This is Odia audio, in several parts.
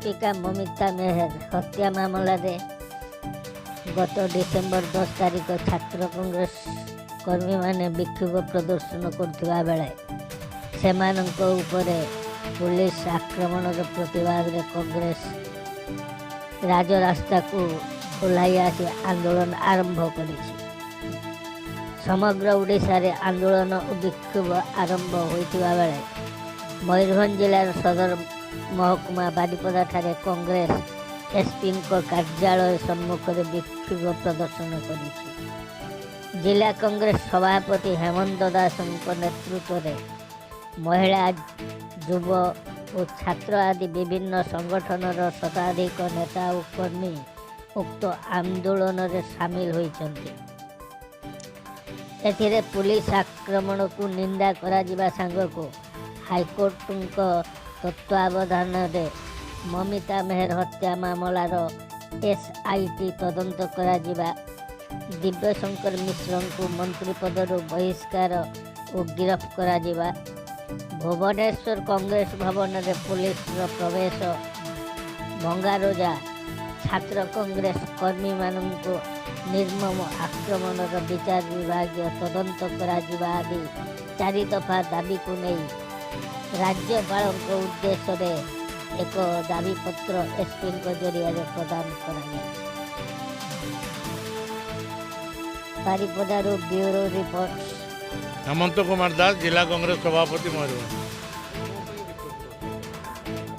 ଶିକ୍ଷିକା ମମିତା ମେହେର ହତ୍ୟା ମାମଲାରେ ଗତ ଡିସେମ୍ବର 10 ତାରିଖ ଛାତ୍ର କଂଗ୍ରେସ କର୍ମୀମାନେ ବିକ୍ଷୋଭ ପ୍ରଦର୍ଶନ କରୁଥିବା ବେଳେ ସେମାନଙ୍କ ଉପରେ ପୁଲିସ ଆକ୍ରମଣର ପ୍ରତିବାଦରେ କଂଗ୍ରେସ ରାଜରାସ୍ତାକୁ ଓହ୍ଲାଇ ଆସି ଆନ୍ଦୋଳନ ଆରମ୍ଭ କରିଛି। ସମଗ୍ର ଓଡ଼ିଶାରେ ଆନ୍ଦୋଳନ ଓ ବିକ୍ଷୋଭ ଆରମ୍ଭ ହୋଇଥିବା ବେଳେ ମୟୂରଭଞ୍ଜ ଜିଲ୍ଲାର ସଦର ମହକୁମା ବାରିପଦାଠାରେ କଂଗ୍ରେସ ଏସ୍ପିଙ୍କ କାର୍ଯ୍ୟାଳୟ ସମ୍ମୁଖରେ ବିକ୍ଷୋଭ ପ୍ରଦର୍ଶନ କରିଛି। ଜିଲ୍ଲା କଂଗ୍ରେସ ସଭାପତି ହେମନ୍ତ ଦାସଙ୍କ ନେତୃତ୍ୱରେ ମହିଳା, ଯୁବ ଓ ଛାତ୍ର ଆଦି ବିଭିନ୍ନ ସଂଗଠନର ଶତାଧିକ ନେତା ଓ କର୍ମୀ ଉକ୍ତ ଆନ୍ଦୋଳନରେ ସାମିଲ ହୋଇଛନ୍ତି। ଏଥିରେ ପୁଲିସ ଆକ୍ରମଣକୁ ନିନ୍ଦା କରାଯିବା ସାଙ୍ଗକୁ ହାଇକୋର୍ଟଙ୍କ ତତ୍ତ୍ୱାବଧାନରେ ମମିତା ମେହେର ହତ୍ୟା ମାମଲାର ଏସ୍ଆଇଟି ତଦନ୍ତ କରାଯିବା, ଦିବ୍ୟଶଙ୍କର ମିଶ୍ରଙ୍କୁ ମନ୍ତ୍ରୀ ପଦରୁ ବହିଷ୍କାର ଓ ଗିରଫ କରାଯିବା, ଭୁବନେଶ୍ୱର କଂଗ୍ରେସ ଭବନରେ ପୁଲିସର ପ୍ରବେଶ, ଭଙ୍ଗାରୁଜା, ଛାତ୍ର କଂଗ୍ରେସ କର୍ମୀମାନଙ୍କୁ ନିର୍ମମ ଆକ୍ରମଣର ବିଚାର ବିଭାଗୀୟ ତଦନ୍ତ କରାଯିବା ଆଦି ଚାରି ଦଫା ଦାବିକୁ ନେଇ ରାଜ୍ୟପାଳଙ୍କ ଉଦ୍ଦେଶ୍ୟରେ ଏକ ଦାବିପତ୍ର ଏସ୍ପିଙ୍କ ଜରିଆରେ ପ୍ରଦାନ କରାଯାଇଛି। ବାରିପଦାରୁ ବ୍ୟୁରୋ ରିପୋର୍ଟ। ହେମନ୍ତ କୁମାର ଦାସ, ଜିଲ୍ଲା କଂଗ୍ରେସ ସଭାପତି, ମୟୂରଭଞ୍ଜ।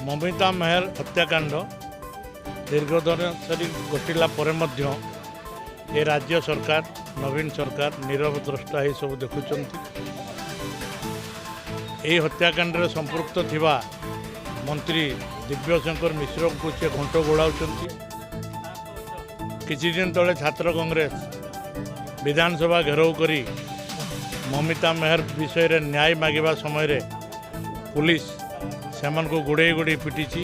ମମିତା ମେହେର ହତ୍ୟାକାଣ୍ଡ ଦୀର୍ଘ ଦିନ ଧରି ଘଟିଲା ପରେ ମଧ୍ୟ ଏ ରାଜ୍ୟ ସରକାର, ନବୀନ ସରକାର ନୀରବ ଦ୍ରଷ୍ଟା ଏସବୁ ଦେଖୁଛନ୍ତି। ଏହି ହତ୍ୟାକାଣ୍ଡରେ ସମ୍ପୃକ୍ତ ଥିବା ମନ୍ତ୍ରୀ ଦିବ୍ୟଶଙ୍କର ମିଶ୍ରଙ୍କୁ ସେ ଘଣ୍ଟ ଘୋଡ଼ାଉଛନ୍ତି। କିଛି ଦିନ ତଳେ ଛାତ୍ର କଂଗ୍ରେସ ବିଧାନସଭା ଘେରାଉ କରି ମମିତା ମେହେର ବିଷୟରେ ନ୍ୟାୟ ମାଗିବା ସମୟରେ ପୁଲିସ ସେମାନଙ୍କୁ ଗୋଡ଼େଇ ଗୋଡ଼େଇ ପିଟିଛି,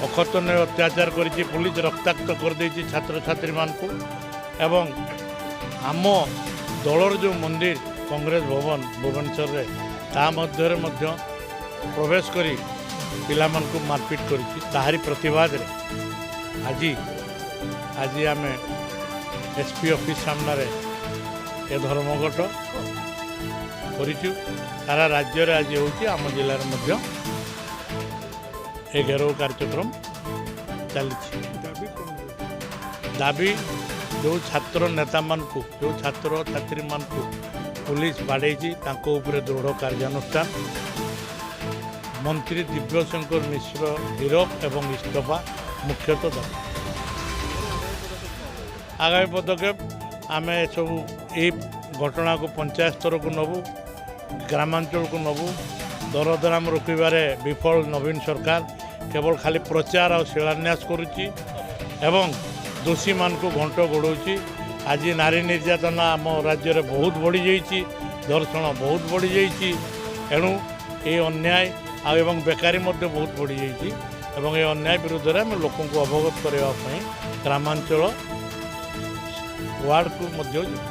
ଅକଥନୀୟ ଅତ୍ୟାଚାର କରିଛି। ପୁଲିସ ରକ୍ତାକ୍ତ କରିଦେଇଛି ଛାତ୍ରଛାତ୍ରୀମାନଙ୍କୁ ଏବଂ ଆମ ଦଳର ଯେଉଁ ମନ୍ଦିର କଂଗ୍ରେସ ଭବନ ଭୁବନେଶ୍ୱରରେ, ତା ମଧ୍ୟରେ ମଧ୍ୟ ପ୍ରବେଶ କରି ପିଲାମାନଙ୍କୁ ମାରପିଟ କରିଛି। ତାହାରି ପ୍ରତିବାଦରେ ଆଜି ଆମେ ଏସ୍ ପି ଅଫିସ୍ ସାମ୍ନାରେ ଏ ଧର୍ମଘଟ କରିଛୁ। ସାରା ରାଜ୍ୟରେ ଆଜି ହେଉଛି, ଆମ ଜିଲ୍ଲାରେ ମଧ୍ୟ ଏ ଘେରାଉ କାର୍ଯ୍ୟକ୍ରମ ଚାଲିଛି। ଦାବି, ଯେଉଁ ଛାତ୍ର ନେତାମାନଙ୍କୁ, ଯେଉଁ ଛାତ୍ରଛାତ୍ରୀମାନଙ୍କୁ ପୁଲିସ ବାଡ଼େଇଛି, ତାଙ୍କ ଉପରେ ଦୃଢ଼ କାର୍ଯ୍ୟାନୁଷ୍ଠାନ, ମନ୍ତ୍ରୀ ଦିବ୍ୟଶଙ୍କର ମିଶ୍ର ଗିରଫ ଏବଂ ଇସ୍ତଫା ମୁଖ୍ୟତଃ ଦାବି। ଆଗାମୀ ପଦକ୍ଷେପ, ଆମେ ସବୁ ଏଇ ଘଟଣାକୁ ପଞ୍ଚାୟତ ସ୍ତରକୁ ନେବୁ, ଗ୍ରାମାଞ୍ଚଳକୁ ନେବୁ। ଦରଦରାମ ରୋକିବାରେ ବିଫଳ ନବୀନ ସରକାର କେବଳ ଖାଲି ପ୍ରଚାର ଆଉ ଶିଳାନ୍ୟାସ କରୁଛି ଏବଂ ଦୋଷୀମାନଙ୍କୁ ଘଣ୍ଟ ଘୋଡ଼ଉଛି। ଆଜି ନାରୀ ନିର୍ଯାତନା ଆମ ରାଜ୍ୟରେ ବହୁତ ବଢ଼ିଯାଇଛି, ଧର୍ଷଣ ବହୁତ ବଢ଼ିଯାଇଛି। ଏଣୁ ଏ ଅନ୍ୟାୟ ଆଉ ଏବଂ ବେକାରୀ ମଧ୍ୟ ବହୁତ ବଢ଼ିଯାଇଛି ଏବଂ ଏ ଅନ୍ୟାୟ ବିରୁଦ୍ଧରେ ଆମେ ଲୋକଙ୍କୁ ଅବଗତ କରିବା ପାଇଁ ଗ୍ରାମାଞ୍ଚଳ ୱାର୍ଡ଼କୁ ମଧ୍ୟ ଯିବୁ।